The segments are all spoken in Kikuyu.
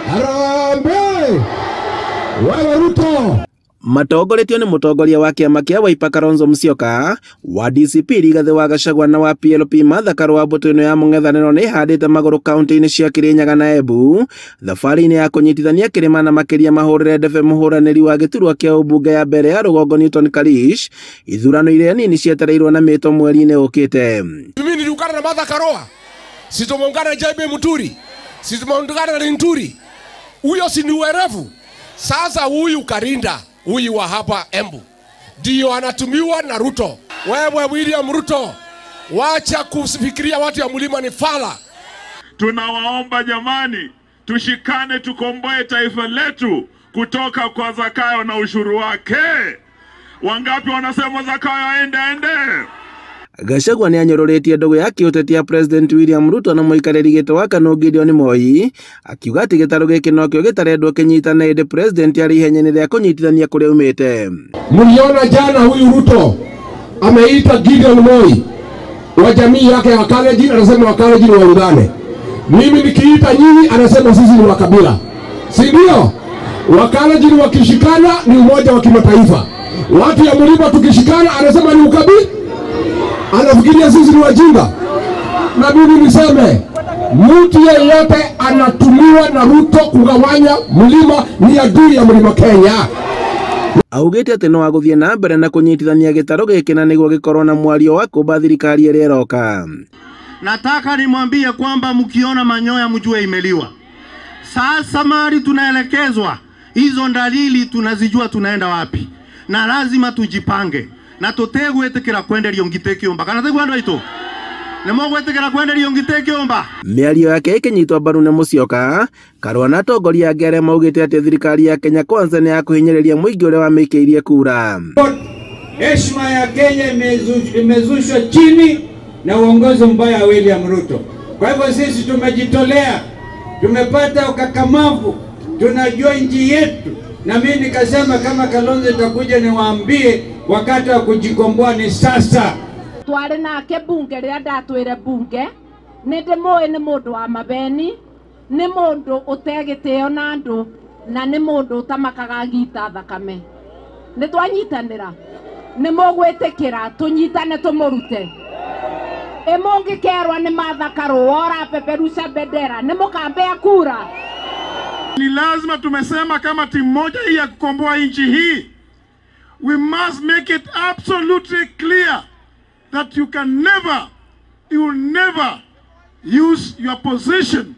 Harambee! Wewe Ruto! Matongoretio nĩ mũtongoria wa kĩama kĩa Wiper Kalonzo Musyoka wa DCP Rigathĩ wa Gachagua na wa PLP Martha Karua. Mbũtũ ĩno ya mũng'ethanĩro nĩ ĩhandĩte magũrũ kaunti-inĩ cia Kirinyaga na Embu thabarĩ-inĩ ya kũnyitithania kĩrĩma na makĩria mahũrĩre ndebe mũhũranĩri wa gĩturwa kĩa ũmbunge ya mbere ya rũgongo Newton Karish ithurano iria nini cietereirwo na mĩto mweri-inĩ ũkĩte. Mimi niliungana na Martha Karua, si tumeungana na JB Muturi, si tumeungana na Linturi, huyo si ni werevu? Sasa huyu Karinda huyu wa hapa Embu ndio anatumiwa na Ruto. Wewe William Ruto, wacha kufikiria watu ya mlima ni fala. Tunawaomba jamani, tushikane tukomboe taifa letu kutoka kwa Zakayo na ushuru wake. Wangapi wanasema Zakayo aende aende? Gachagua nĩ anyũrũrĩtie ndũgũ ya kĩũteti ya President William Ruto na mũikarĩri gĩtĩ wa KANU Gideon Moi, akiuga atĩ gĩtarũ gĩkĩ nokĩo gĩtarendwo kĩnyitane ĩndĩ President arĩ ihenya-inĩ rĩa kũnyitithania kũrĩa aumĩte. Mliona jana huyu Ruto ameita Gideon Moi wa jamii yake ya Wakalenjin, anasema Wakalenjin waungane. Mimi nikiita nyinyi, anasema sisi ni wakabila, si ndio? Wakalenjin wakishikana ni umoja wa kimataifa, watu ya mlima tukishikana anasema ni ukabila. Anafikiria sisi ni wajinga. Na mimi niseme, mtu yeyote anatumiwa na Ruto kugawanya mlima ni adui ya mlima Kenya. Augĩte atĩ no agũthiĩ na mbere na kũnyitithania gĩtarũ gĩkĩ na nĩguo gĩkorwo na mwario wa kũmba thirikari ĩrĩa ĩroka. Nataka nimwambie kwamba mkiona manyoya mjue imeliwa. Sasa mali tunaelekezwa, hizo dalili tunazijua tunaenda wapi, na lazima tujipange na tutegwetikira kwenderio ngite kiumba kana tegwa andu aitu nimogwetikira kwenderio ngite kiumba. Mĩario yake ĩkĩnyitwo mbaru nĩ Musyoka, Karua na atongoria angĩ arĩa maugĩte atĩ thirikari ya Kenya Kwanza nĩ ya kũhinyĩrĩria mũingĩ ũrĩa wamĩikĩirie kura. Heshima ya Kenya imezushwa chini na uongozi mbaya wa William Ruto. Kwa hivyo sisi tumejitolea, tumepata ukakamavu, tunajua nchi yetu. Na mimi nikasema kama Kalonzo itakuja niwaambie wakati wa kujikomboa ni sasa. Twari nake bunge rĩrĩa ndatwĩre bunge nĩ ndĩmũĩ nĩ mũndũ wa mabeni, nĩ mũndũ ũtegĩtĩo na andũ na nĩ mũndũ ũtamakaga gita thakame. Nĩ twanyitanĩra, nĩ mũgwĩtĩkĩra tũnyitane tũmũrute. Ĩ mũngĩkerwo nĩ Martha Karua ũrapeperusha bendera, nĩ mũkambĩa kura? Ni lazima tumesema kama timu moja hii ya kukomboa nchi hii, we must make it absolutely clear that you can never, you will never use your position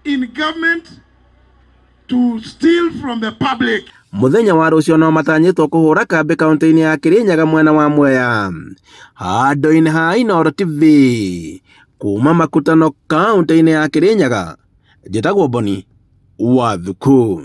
in government to steal from the public. Mũthenya wa rũciũ no matanyĩtwo kũhũra kambĩ kaunti-inĩ ya Kirinyaga mwena wa Mwea. Handũ-inĩ ha Inooro TV kuma Makutano kaunti-inĩ ya Kirinyaga, njĩtagwo Boni wa Thuku.